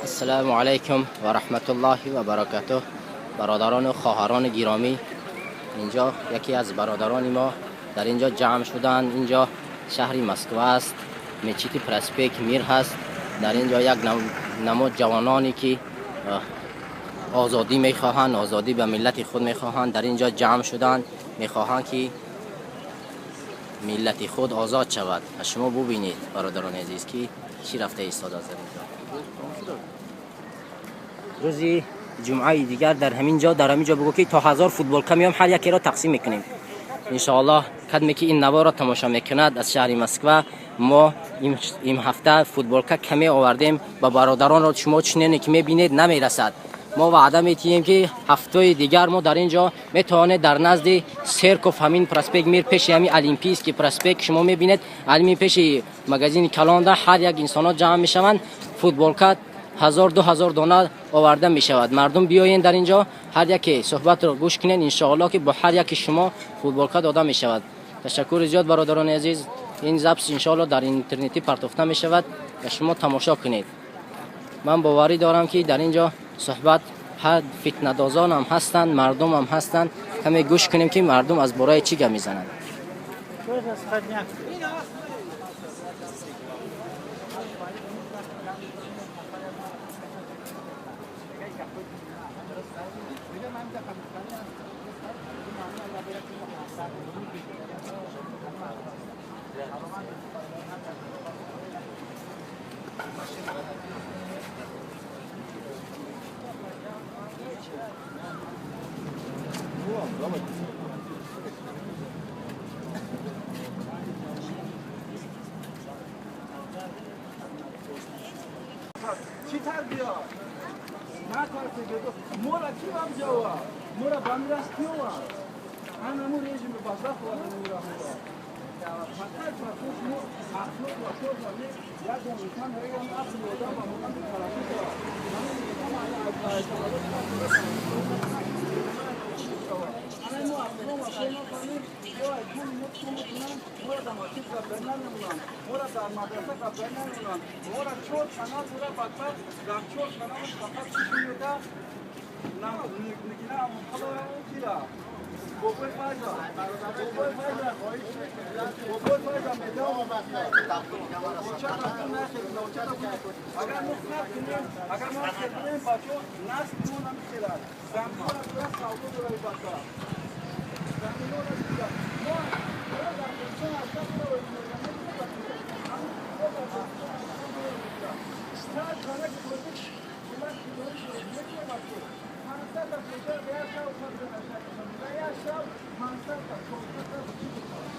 Ассалому алайкум ва раҳматуллоҳи ва баракатуҳ. Бародарону хоҳарони гиромӣ, инҷо яке аз бародарони мо дар инҷо ҷамъ шуданд. Инҷо шаҳри Москва аст, мечити Проспект Мир ҳаст. Дар инҷо як намуд ҷавононе ки озодӣ мехоҳанд, озодӣ ба миллати худ мехоҳанд, дар инҷо ҷамъ шуданд, мехоҳанд ки миллати худ озод шавад. Аз шумо бубинед, бародарони азиз, ки чӣ рафта истодааст дар инҷо. Рӯзи ҷумъаи дигар дар ҳамин ҷо, дар ҳамин ҷо бигӯ ки то 1000 футболка меоям, ҳар якеро тақсим мекунем, иншоаллоҳ. Кадме ки ин наворро тамошо мекунад аз шаҳри Москва, мо ин ҳафта футболка каме овардем ба бародаронро. Шумо чунене ки мебинед, намерасад. Мо ваъда метиҳем, ки ҳафтаи дигар мо дар ин ҷо метавонед дар назди церковь, ҳамин Проспект Мир, пеши ҳамин Олимпийский проспект шумо мебинед, ҳамин пеши магазини калонда ҳар як инсонҳо ҷамъ мешаванд. Футболка 1000, 2000 дона оварда мешавад. Мардум, биёен дар ин ҷо, ҳар яке суҳбатро гӯш кунед. Иншоаллоҳ, ки бо ҳар яки шумо футболка дода мешавад. Ташаккури зиёд, бародарони азиз. Ин запись, иншоаллоҳ, дар интернетӣ партофта мешавад ва шумо тамошо кунед. Ман боварӣ дорам, ки дар ин ҷо суҳбат ҳар фитнадозонам ҳастанд, мардумам ҳастанд. Каме гӯш кунем, ки мардум аз бораи чӣ гап мезананд. Что это сходняк? Чӣ тарбия? Натарсе, мора ки бамҷава, мора ба мирас киова? Анаму режими базах мора. Фақат мо ахлоқ ва шоҳ як инсон регам ақли одам ба монанди парашют. Ана мо ахлоқ ва шоҳ нафаҳмем, ё айкони мо чӣ мекунанд? Мора дар масҷид гапзанӣ намемонанд, мора дар мадраса гапзанӣ намемонанд. Мора чор канал дора, бадбахт, дар чор каналаш фақат чӣ меода? Нигина Амонқалора, кира Бобои Файза, Бобои Файза, Бобои Файза медиа. Агар мо хаб кунем, агар мо хаб кунем, бачо, насли мо намехелад. Заминора дора, савдо дора, бача. Заминора дора. Мо дар Тоҷикистон аз сад хона ки тоҷик миллат мекунад, бачо, 500 та кӯча як шав сабза, як шав 500 та, 400 та чӣ мешавад?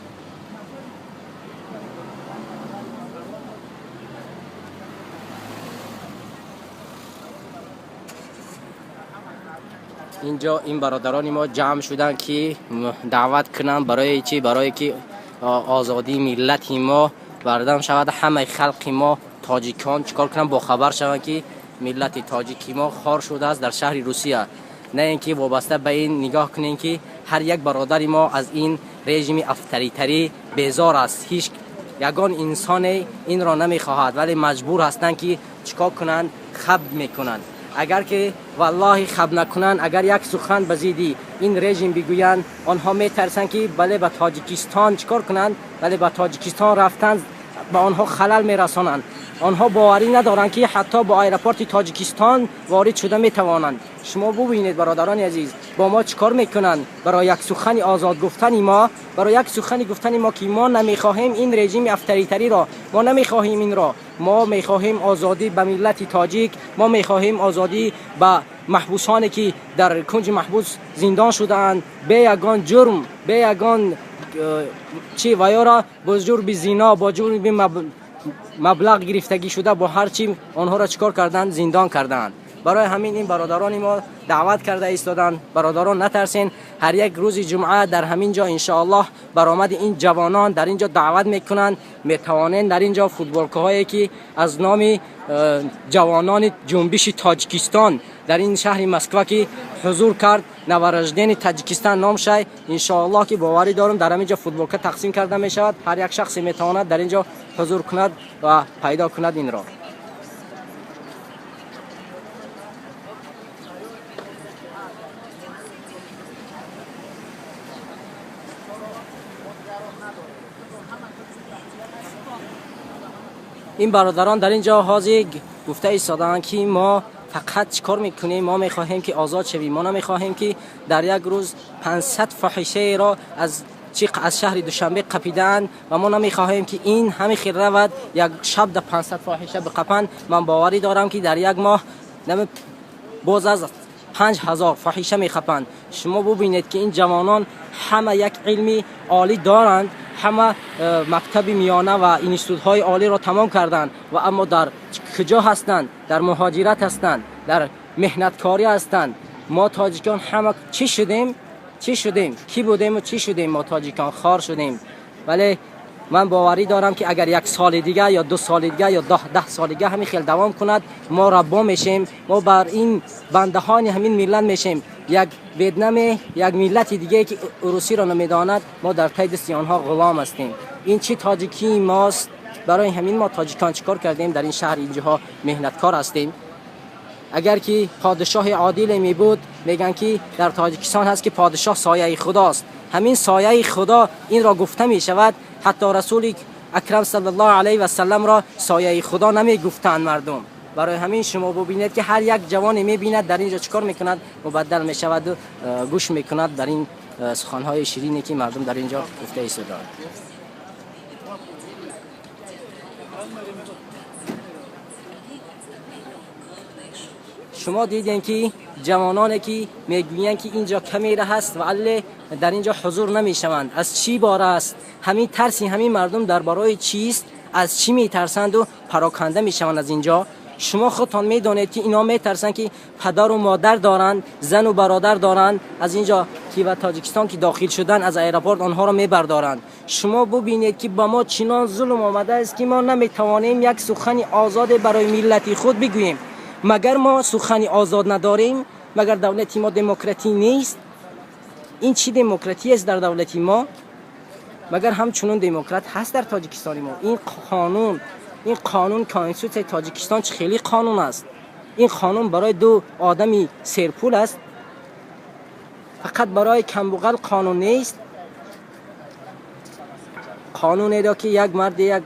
Инҷо ин бародарони мо ҷамъ шуданд, ки даъват кунанд. Барои чӣ? Барое ки озодии миллати мо бардам шавад. Ҳамаи халқи мо тоҷикон чикор кунанд? Бохабар шаванд, ки миллати тоҷики мо хор шудааст дар шаҳри Русия. На ин ки вобаста ба ин нигоҳ кунем, ки ҳар як бародари мо аз ин режими авторитарӣ безор аст. Ҳеҷ ягон инсоне инро намехоҳад, вале маҷбур ҳастанд, ки чикор кунанд? Хаб мекунанд. Агар ки валлоҳи хаб накунанд, агар як сухан ба зидди ин режим бигӯянд, онҳо метарсанд, ки бале ба Тоҷикистон чикор кунанд, бале ба Тоҷикистон рафтан ба онҳо халал мерасонанд. Онҳо боварӣ надоранд, ки ҳатто ба аэропорти Тоҷикистон ворид шуда метавонанд. Шумо бубинед, бародарони азиз, бо мо чӣ кор мекунанд. Барои як сухани озод гуфтани мо, барои як сухани гуфтани мо, ки мо намехоҳем ин режими авторитариро, мо намехоҳем инро, мо мехоҳем озодӣ ба миллати тоҷик, мо мехоҳем озодӣ ба маҳбусоне, ки дар кунҷи маҳбус зиндон шудаанд бе ягон ҷурм, бе ягон чӣ, ва ёро бо ҷурми зино, бо ҷурми маблағ гирифтагӣ шуда, бо ҳар чӣ онҳоро чӣ кор карданд? Зиндон карданд. Барои ҳамин ин бародарони мо даъват карда истоданд. Бародарон, натарсен. Ҳар як рӯзи ҷумъа дар ҳамин ҷо, иншоаллоҳ, баромади ин ҷавонон дар ин ҷо даъват мекунанд. Метавонен дар ин ҷо футболкаҳое, ки аз номи ҷавонони ҷунбиши Тоҷикистон дар ин шаҳри Москва ки ҳузур кард, Новорожденный Таджикистан ном шай, иншоаллоҳ, ки боварӣ дорам, дар ҳамин ҷо футболка тақсим карда мешавад. Ҳар як шахсе метавонад дар ин ҷо ҳузур кунад ва пайдо кунад инро. Ин бародарон дар ин ҷо ҳозир гуфта истодаанд, ки мо фақат чӣ кор мекунем? Мо мехоҳем, ки озод шавем. Мо намехоҳем, ки дар як рӯз 500 фоҳишаеро аз чи аз шаҳри Душанбе қапидаанд ва мо намехоҳем, ки ин ҳамин хел равад. Як шаб да 500 фоҳиша биқапанд, ман боварӣ дорам, ки дар як моҳ боз аз 5000 фоҳиша меқапанд. Шумо бубинед, ки ин ҷавонон ҳама як илми олӣ доранд, ҳама мактаби миёна ва институтҳои олиро тамом карданд ва аммо дар куҷо ҳастанд? Дар муҳоҷират ҳастанд, дар меҳнаткорӣ ҳастанд. Мо тоҷикон ҳама чӣ шудем? Чӣ шудем? Кӣ будему чӣ шудем? Мо тоҷикон хор шудем. Вале ман боварӣ дорам, ки агар як соли дига ё 2 соли дига ё 10 соли дига ҳамин хел давом кунад, мо раббо мешем, мо бар ин бандаҳони ҳамин миллат мешем. Як ветнаме, як миллати диге, ки русиро намедонад, мо дар таи дасти онҳо ғулом ҳастем. Ин чӣ тоҷикии мост? Барои ҳамин мо тоҷикон чӣ кор кардем? Дар ин шаҳр инҷоҳо меҳнаткор ҳастем. Агар ки подшоҳи одиле мебуд, мегӯянд, ки дар Тоҷикистон ҳаст, ки подшоҳ сояи худост. Ҳамин сояи худо инро гуфта мешавад. Ҳатто Расули Акрам саллаллоҳу алайҳи васалламро сояи худо намегуфтанд мардум. Барои ҳамин шумо бубинед, ки ҳар як ҷавоне мебинад, дар инҷо чӣ кор мекунад? Мубаддал мешаваду гӯш мекунад дар ин суханҳои ширине, ки мардум дар инҷо гуфта истодаанд. Шумо дидем, ки ҷавононе, ки мегӯянд, ки инҷо камера ҳаст ва алле дар инҷо ҳузур намешаванд, аз чӣ бора аст ҳамин тарси ҳамин мардум? Дар барои чист? Аз чӣ метарсанду пароканда мешаванд аз инҷо? Шумо худтон медонед, ки инҳо метарсанд, ки падару модар доранд, зану бародар доранд. Аз инҷо ки ба Тоҷикистон ки дохил шудан, аз аэропорт онҳоро мебардоранд. Шумо бубинед, ки ба мо чинон зулм омадааст, ки мо наметавонем як сухани озоде барои миллати худ бигӯем. Магар мо сухани озод надорем? Магар давлати мо демократӣ нест? Ин чӣ демократӣ аст дар давлати мо? Магар ҳамчунон демократ ҳаст дар Тоҷикистони мо? Ин қонун, ин қонун, конститутсияи Тоҷикистон чӣ хеле қонун аст? Ин қонун барои ду одами серпул аст фақат, барои камбуғал қонун нест. Қонунеро, ки як марди як